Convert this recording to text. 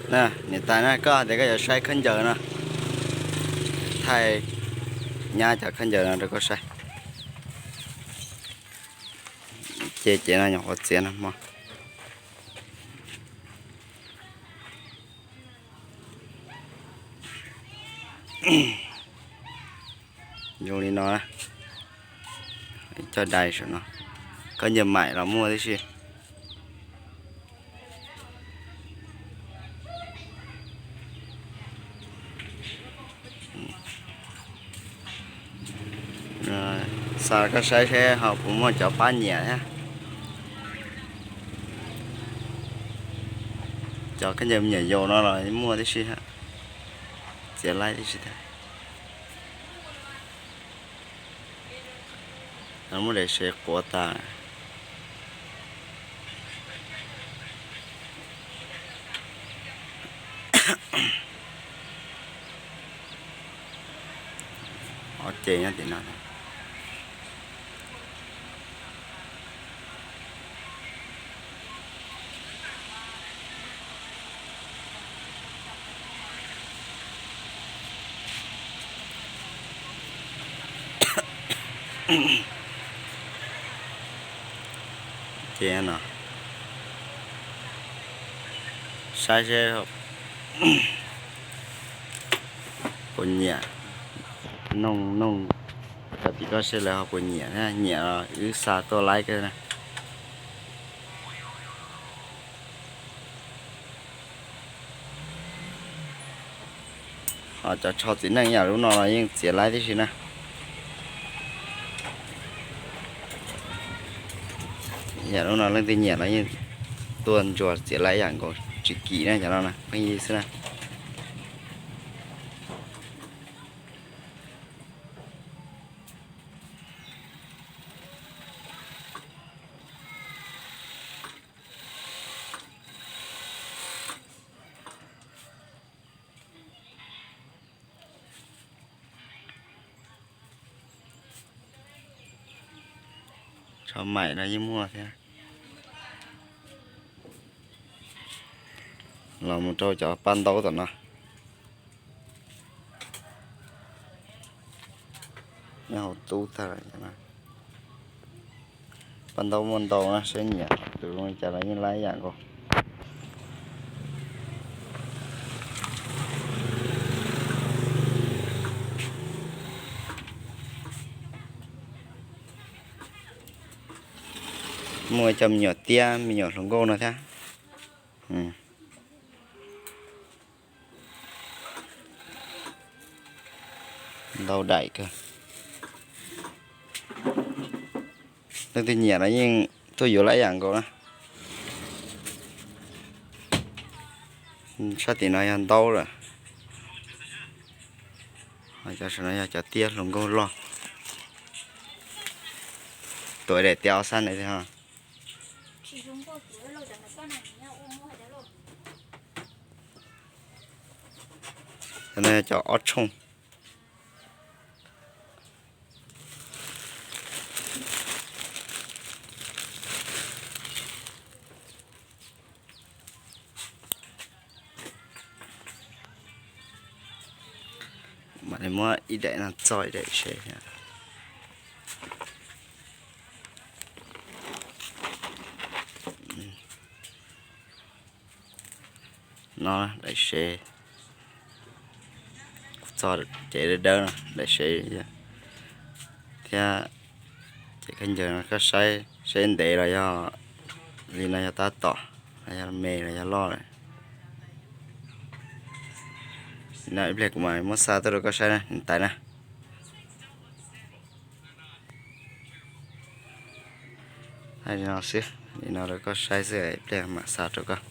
Niam tais na, koj hais tias koj yuav saib khaub ncaws no, thaij nyab cov khaub ncaws no rau koj saib. Ces ces no nyuam qhuav txiav no mog. Zoo li no, coj dai saum no, khaub ncaws maim los muaj tib si. Xa koj saib seb ho puas muaj cov pab nyiam thiab. Cov khaub ncaws me nyuam yaus no los muaj tib si, txiav laib tib si thiab. Muab daim sev quav tas. Ob ce nyob tim no. Ces no, saib seb puas nyiam, noog noog cov tim koj seb lawv ho puas nyiam, nyiam los wb xa tuaj laib kawg na. Ho cov tsho txiv neej yam lub no los yeej txiav laib tib si na. Yam lub no leej twg nyiam los yeej tuaj ntsuas txiav laib yam nkaus, tsis kim na, cov no na, pheej yig xwb na. Tsho maim no yeej muaj thiab. Los mus rau cov paj ntaub tom no. Nyob hauv tub tag lawm. Paj ntaub muaj ntau na, seb nyiam tus zoo li cas los yeej laib yam nkaus. Muaj cov me nyuam tiab me nyuam hluas nkauj no thiab. Ntau daim kawg. Leej twg nyiam los yeej tuaj yuav laib yam nkaus na. Sab tim no yog ntaub lawm. Cov saum no yog cov tiab hluas nkauj loj. Tuav daim tiab ob sab ntawd thiab. Cov no yog cov ob tshooj. Mam li muab ib daim no txog ib daim sev. No daim sev, txog ces dawb dawb no daim sev thiab. Ces khaub ncaws no koj saib seb ntev los yog li no yog tab tom, los yog me los yog loj lawm. No ib pliag kuv mam muab xa tuaj rau koj saib na niam tais na. Li no xwb, li no rau koj saib xwb, ib pliag mam xa rau koj.